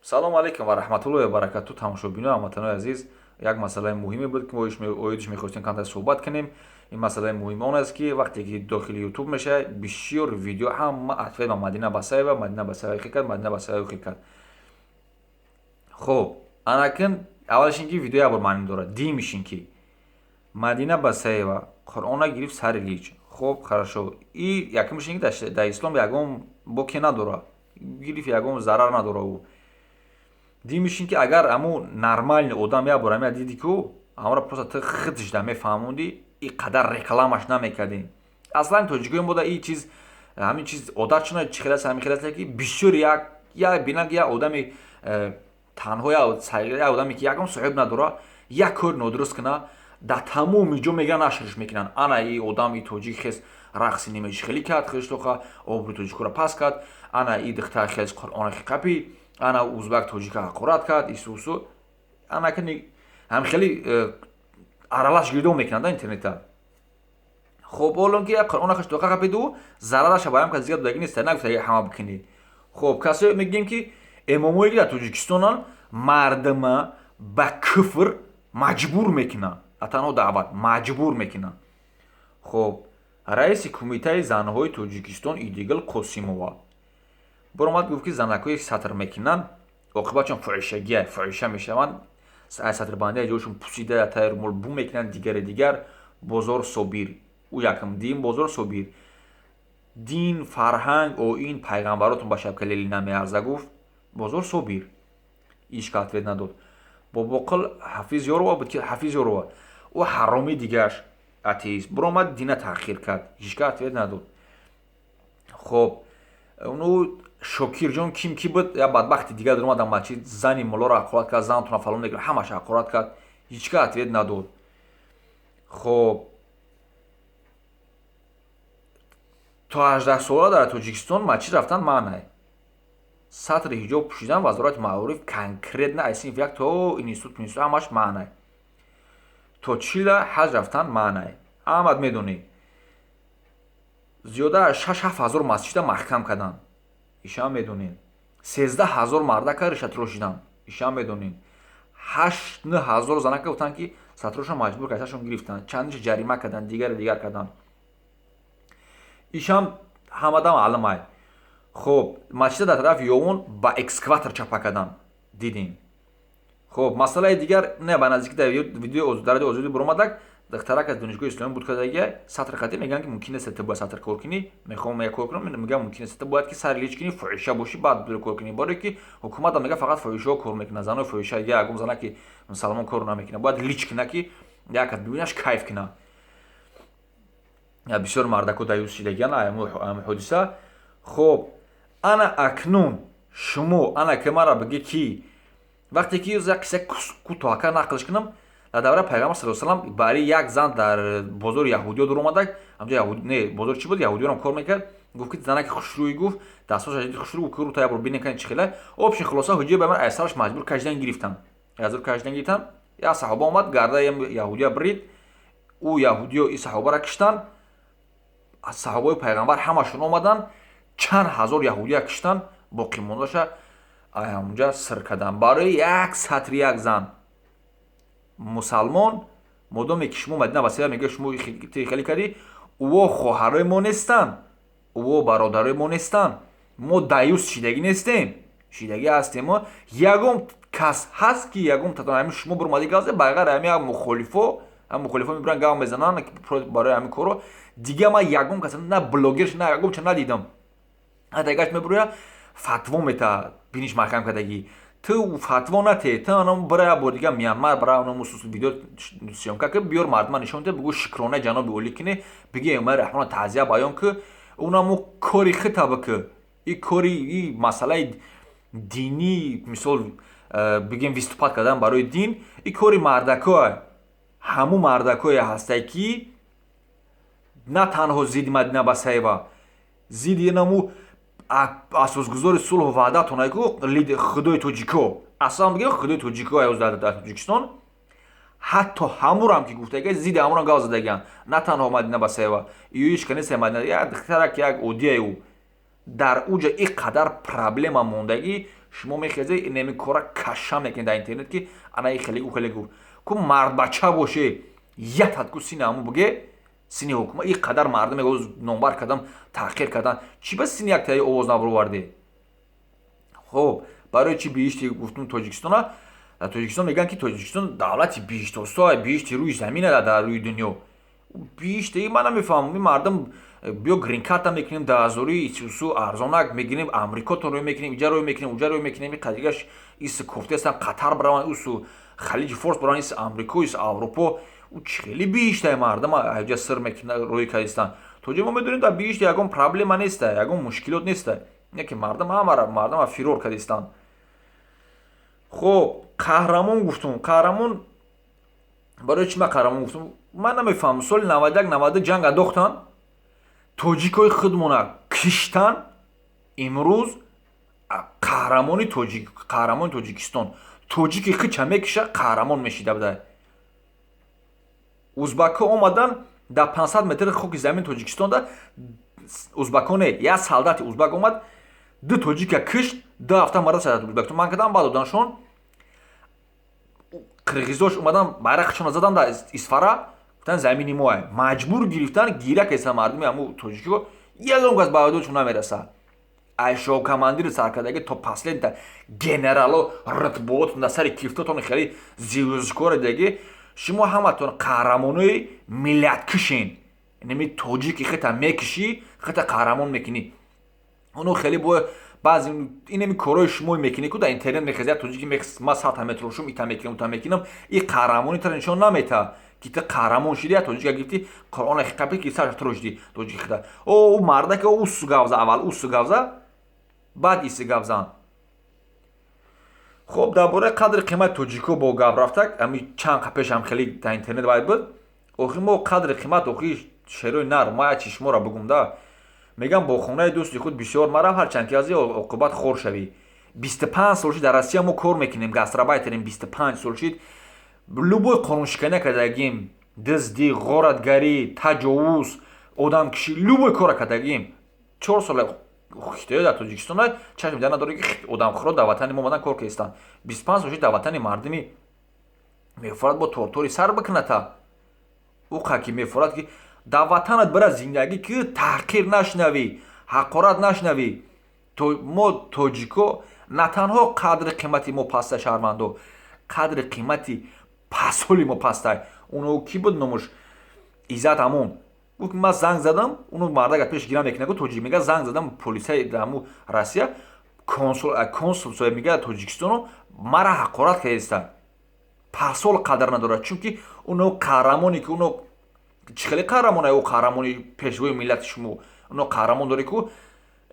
Салому алейкум ва раҳматуллоҳи ва баракату, тамошобино, ҳамватанои азиз. Як масъалаи муҳиме буд, ки мо оидиш мехостем камтар суҳбат кунем. Ин масъалаи муҳим он аст, ки вақте ки дохили Ютуб мешавад, бисёр видео ҳама ответ ба Мадина Басаева, Мадина Басаева хел кард, Мадина Басаева хел кард. Хоб, анакин аввалаш ин ки видео як бор маънӣ дорад. Дуюмиш ин ки Мадина Басаева Қуръона гирифт сари лич. Хоб, хорошо, и якумиш ин ки дар ислом ягон боке надорад, гирифт, ягон зарар надорад ӯ. Дуюмиш ин ки агар ҳамун нормальный одам як бор ҳамия диди ку, ҳамаро просто ту худшда мефаҳмонди, и қадар рекламаш намекардем. Аслан тоҷикои мода и чиз, ҳамин чиз одат шуна, чӣ хел аст, ҳамин хел аст, ки бисёр як бинанд, як одами танҳо, як одаме ки ягон соҳиб надора, як кори нодуруст куна, дар тамоми ҷо мегиранд, нашрш мекунанд. Ана и одам, и тоҷик хес рақси нимаи хелӣ кард, хештоха обрӯи тоҷикоро паст кард, ана и духтар хес Қуръона қапи, ана узбак тоҷика ҳақорат кард, исусу ана ки ҳам хеле аралаш гирдо мекунанд интернета. Хоб, олон ки Қуръона хештоха қапиду, зарараша баям кас дигар додаги нест, нагуфта ҳама бикунед. Хоб, касое мегӯем, ки эмомое ки дар Тоҷикистонанд, мардума ба куфр маҷбур мекунанд, на танҳо даъват, маҷбур мекунанд. Хоб, раиси Кумитаи занҳои Тоҷикистон Идигул Қосимова баромад, гуфт, ки занакҳое сатр мекунанд, оқибатшон фоҳишагия, фоҳиша мешаванд, сатрбандия ҷояшон пусида, таи румол бу мекунанд, дигаре дигар. Бозор Собир, ӯ якм дин, Бозор Собир, дин, фарҳанг, оин, пайғамбаротон ба шабкалели намеарза, гуфт Бозор Собир. Ҳеч ответ надод. Бобоқул Ҳафиз Ёрова буд, ки Ҳафиз Ёрова, ӯ ҳароми дигаш, атеист, биромад, дина таъхир кард, ҳечка ответ надод. Хоб, ну Шокирҷон ким ки буд, як бадбахти дигар даромад дар масҷид, зани муллоро ҳақорат кард, занатона фалон мекард, ҳамаш ҳақорат кард, ҳечка ответ надод. Хоб, то 18 сола дар Тоҷикистон масҷид рафтан манъ, сатри ҳиҷоб пӯшидан Вазорати маориф конкретно аз синфи як то институт, институт ҳамаш манъ, то чила ҳаҷ рафтан манъ, ҳамат медонӣ. Зиёда аз 6-7 ҳазор масҷида маҳкам карданд, ишам медонед. 13 ҳазор мардака ришатрошидан, ишам медонед. 8-9 ҳазор занака гуфтанд, ки сатрошон маҷбур кардашон гирифтанд, чандиша ҷарима карданд, дигаре дигар карданд, ишам ҳамада маълумай. Хоб, масҷида дар тарафи Ёвон ба экскаватор чапа карданд, дидем. Хоб, масъалаи дигар, не ба наздики дар видеои дар радиои Озодӣ баромадак, духтарак аз Донишгоҳи исломӣ буд кардагия, сатр хатӣ. Мегӯянд, ки мумкин нест ту бояд сатр кор кунӣ, мехоҳам як кор кунам, мегӯям, мумкин нест, ту бояд ки сари лич кунӣ, фоҳиша бошӣ, баъд дуре кор кунӣ, барое ки ҳукуматам мега, фақат фоҳишаҳо кор мекунанд, занои фоҳиша, ягон зана ки мусалмон кор намекунад, бояд лич куна, ки як кас бибинаш, кайф куна. Бисёр мардако даюс шидагиян ҳамин ҳодиса. Хоб, ана акнун шумо ана ки мара бигӣ, ки вақте ки як қисса кӯтоҳака нақлш кунам, дар давраи пайғамбар саллаллоҳу алайҳи васаллам бари як зан дар бозори яҳудиё дуромадак, ҳамҷо яҳуд не, бозор чӣ буд, яҳудиёрам кор мекард, гуфт, ки занаки хушрӯй, гуфт, дастҳош хушрӯй, гуфт, ки рута як бор бинем, кани чӣ хела. Общий хулоса, ҳуҷҷаи ба ман аз сараш маҷбур кашидан гирифтан, аз кашидан гирифтан. Як саҳоба омад, гардаи яҳудия брид, ӯ яҳудиё и саҳобаро киштанд. Саҳобаи пайғамбар ҳамашон омаданд, чанд ҳазор яҳудия киштанд, боқимондаша ҳамунҷа сир карданд барои як сатри як зан мусалмон. Модоме ки шумо Мадина Басира мегӯяд, шумо хеле кардӣ, ӯо хоҳарои мо нестанд, ӯо бародарои мо нестанд, мо даюс шидагӣ нестем, шидагӣ ҳастем мо. Ягон кас ҳаст, ки ягон ҳамин шумо буромадӣ гап, ба ғайр ҳамин як мухолифо, ҳамин мухолифо мебуранд, гап мезананд барои ҳамин корро. Дига ман ягон кас, на блогерш, на ягон ча надидам. Ҳатагаш мебуроя, фатво метаҳад, биниш маҳкам кардагӣ. Ту фатво нате, ту анам бира, як бор дига Мянмар бира, анам видео съёмка ки биёр, мардума нишон де, бугӯ шукрона ҷаноби олӣ кини, биги Эмомали Раҳмона таъзия баён ки, унаму кори хита бикӣ. И кори, и масъалаи динӣ, мисол бигем, выступать кардан барои дин, и кори мардакое, ҳамун мардакое ҳастае, ки на танҳо зидди Мадина Басаева, зидди инаму асосгузори сулҳу ваҳдатона ку, худои тоҷико, аслан бигем, худои тоҷико дар Тоҷикистон, ҳатто ҳамурам ки гуфтага, зидди ҳамурам гап задагиан. На танҳо Мадина Басаева, ишка нест, Мадина як духтарак, як одияи ӯ дар уҷа ин қадар проблема мондагӣ. Шумо мехезе, инеми кора каша мекунед дар интернет, ки ана и хеле, ӯ хеле гуфт. Ку мардбача боше, ятад ку сини ҳамун буге, сини ҳукумат. И қадар мардум номбар кардам, таҳқир кардан, чӣ ба сини яктаи овоз набароварде? Хоб, барои чӣ биҳишти гуфтум Тоҷикистона? Дар Тоҷикистон мегӯянд, ки Тоҷикистон давлати биҳиштосо, биҳишти рӯи замина дар рӯи дунё. Биҳиште ман намефаҳмам. Ин мардум биё гринкарта мекунем, 10 ҳазорӣ исусу арзонак мегирем, Амрикотон рӯй мекунем, иҷа рӯй мекунем, уҷа рӯй мекунем. Қадигаш ис кофтаестан, Қатар бараванд, усу Халиҷи Форс бараванд, ис Амрико, ис Аврупо. Ӯ чӣ хеле биҳиштае? Мардам аҷа сир мекуна, рӯй кардистан. То ҷо мо медонем, дар биҳишт ягон проблема неста, ягон мушкилот неста, яке мардам ҳамара мардама фирор кардистанд. Хоб, қаҳрамон гуфтум. Қаҳрамон барои чӣ ман қаҳрамон гуфтум, ман намефаҳмам. Соли 91, 92 ҷанг андохтан, тоҷикои худмона киштан. Имрӯз қаҳрамони тоҷик, қаҳрамони Тоҷикистон. Тоҷики хича мекиша, қаҳрамон мешида буда. Узбакҳо омадан, дар 500 метри хоки замини Тоҷикистонда узбаконе, як солдати узбак омад, ду тоҷика кишт, 2 ҳафта мара Узбекистон ман кардам, баъд доданшон. Қирғизош омадан, байрақшона задан дар Исфара, гуфтан замини моа. Маҷбур гирифтан, гира кесан мардуми ҳаму тоҷикиҳо. Ягон кас ба додшон намераса. Айшо командири саркардаги то последний генерало рутбаотон дар сари кифтотон хеле звёздочкора дидаги. Шумо ҳаматон қаҳрамонои миллаткушен. Инами тоҷики хита мекишӣ, хита қаҳрамон мекунӣ. Оно хеле бо баъзе инами корҳои шумо мекунӣ ку, дар интернет мехезӣ, як тоҷики ма сата метрошум, ита мекунам, ута мекунам. И қаҳрамони тара нишон намета, ки ту қаҳрамон шиди. Як тоҷика гирифти, Қуръона қапи, ки сараш трошди тоҷики хита. О, ӯ мардаке усу гавза, аввал усу гавза, баъд иси гавзан. Хоб, дар бораи қадри қимати тоҷико бо гап рафтак, ами чанд қа пешам хеле дар интернет вай буд. Охи мо қадри қимат, охи шерои нар, ма як чи шуморо бигум да. Мегам, бо хонаи дӯсти худ бисёр марав, ҳарчанд ки аз оқибат хор шавӣ. 25 сол шид, дар Россия мо кор мекунем, гастарбайтерем. 25 сол шид, любой қонуншиканӣ кардагим: дуздӣ, ғоратгарӣ, таҷовуз, одамкушӣ, любой кора кардагим. 4 сола хитоё дар Тоҷикистон чашм дар надорӣ, ки одамхӯро дар ватани мо омадан, кор кестанд. 25 сол шид, дар ватани мардуми мефорад бо тортори сар бикуната. Ӯ ки мефорад, ки дар ватанат бира зиндагӣ, ки таҳқир нашнавӣ, ҳақорат нашнавӣ. Мо тоҷико на танҳо қадри қимати мо паста, шаҳрвандо, қадри қимати пасоли мо пастай. Уно кӣ буд номуш? Иззат Амон гуфт, ман занг задам. Уно мардак пеш гира мекунад, тоҷик мега, занг задам полисаи ҳаму Россия, консул мега, Тоҷикистоно мара ҳақорат кардеста. Пасол қадр надорад, чунки уно қаҳрамоне ки уно чӣ хеле қаҳрамона, ӯ қаҳрамони пешвои миллати шумо. Уно қаҳрамон доре ку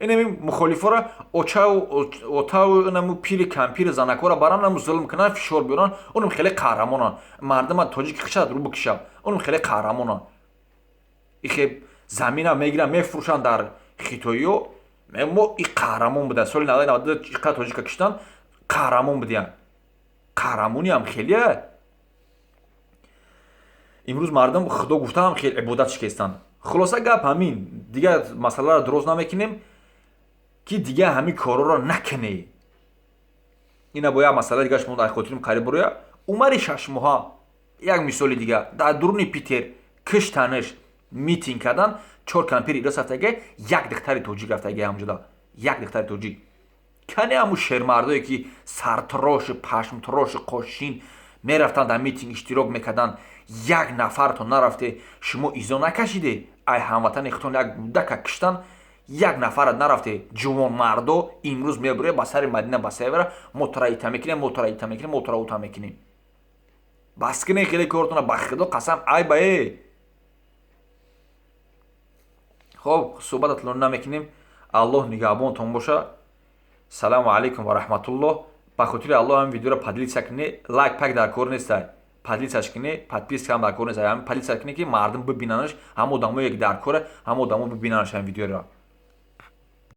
инами мухолифора, очау, отау, инаму пири кампири занакора барам наму зулм кунанд, фишор биёранд. Унам хеле қаҳрамонанд. Мардима тоҷики хишад рӯ бикиша, унам хеле қаҳрамонанд. Ихе замина мегиранд, мефурӯшанд дар хитоиё. Мо и қаҳрамон буда. Соли 90 иқадр тоҷика киштанд, қаҳрамон будиянд. Қаҳрамониам хеле. Имрӯз мардум худо гуфтаам, хеле ибодат шикестанд. Хулоса, гап ҳамин. Дигар масъаларо дуроз намекунем, ки дигар ҳамин корҳоро накунед. Ина бо як масъала дигар шумо дар хотирим қариб буроя. Умари 6 моҳа, як мисоли дигар, дар дуруни Питер киштаниш, митинг кардан, чор кампири ирос рафтага, як духтари тоҷик рафтага ҳамҷода, як духтари тоҷик. Кане ҳамун шермардое, ки сартроши, пашмтроши, қошин мерафтанд, дар митинг иштирок мекарданд? Як нафартон нарафте. Шумо изо накашиде ай ҳамватани худтон, як мудака киштан, як нафарат нарафте. Ҷувонмардо имрӯз мебуре ба сари Мадина Басаевара: мо тура ита мекунем, мо тура ита мекунем, мо тура ута мекунем. Бас кунед хеле кортона, ба худо қасам, айба е. Хоб, суҳбата тӯлонӣ намекунем. Аллоҳ нигаҳбонтон боша. Салому алайкум ва раҳматуллоҳ. Ба хотири Аллоҳ ҳамин видеоро поделиться кунед. Лайк пак дар кор нестай, поделиться кунед. Подписка ҳам дар кор нестай. Ҳамин поделиться кунед, ки мардум бибинанаш, ҳама одамое ки дар кора, ҳама одамо бибинанаш ҳамин видеоро.